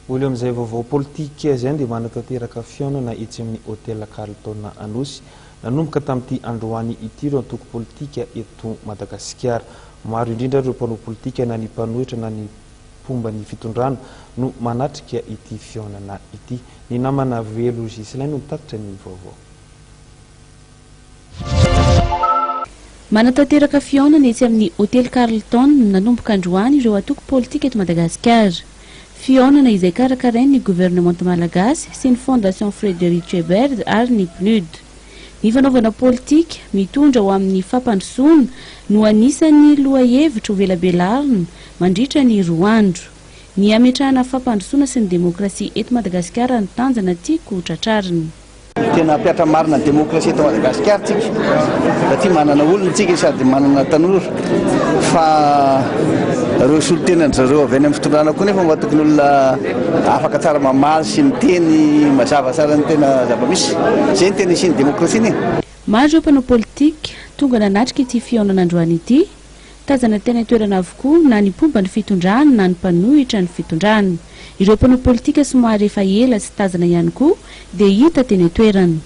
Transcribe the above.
Mbola eo amin'izay vaovao politika izay dia manatanteraka fihaonana etsy amin'ny Hotel Carlton Anosy nanomboka tamin'ity androany ity ireo antoko politika eto Madagasikara. Maro indrindra ireo mpanao politika na ny mpanohitra na ny mpomba ny fitondrana no manatrika ity fihaonana ity. Ny namana Velo Ghislain no mitatitra ny vaovao. Manatanteraka fihaonana etsy amin'ny Hotely Carlton nanomboka androany ireo antoko politika eto Madagasikara. Fihaonana izay karakarain'ny governemanta malagasy sy ny Fondation Frederic Ebert ary ny PNUD. Ny fanaovana politika mitondra ho amin'ny fampandrosoana no anisan'ny lohahevitra hovelabelarina mandritra ny roa andro. Ny hametrahana fampandrosoana sy ny demokrasia eto Madagasikara no tanjona tiako ho tratrarina. Tena hampihatra marina ny demokrasia eto Madagasikara tsika satria manana olona tsika sady manana tanora fa ireo solontenan-dry zareo avy any amin'ny fitondrana koa nefa mba tokony olona afaka tsara mamaly sy miteny mazava tsara ny tena zava-misy. Izay no tena isian'ny demokrasia anie. Maro ireo mpanao politika tonga nanatrika ity fihaonana androany ity. Tazana teny an-toerana avokoa na ny mpomba ny fitondrana na ny mpanohitra ny fitondrana. Ireo mpanao politika somary efa ela tsy tazana ihany koa dia hita teny an-toerana.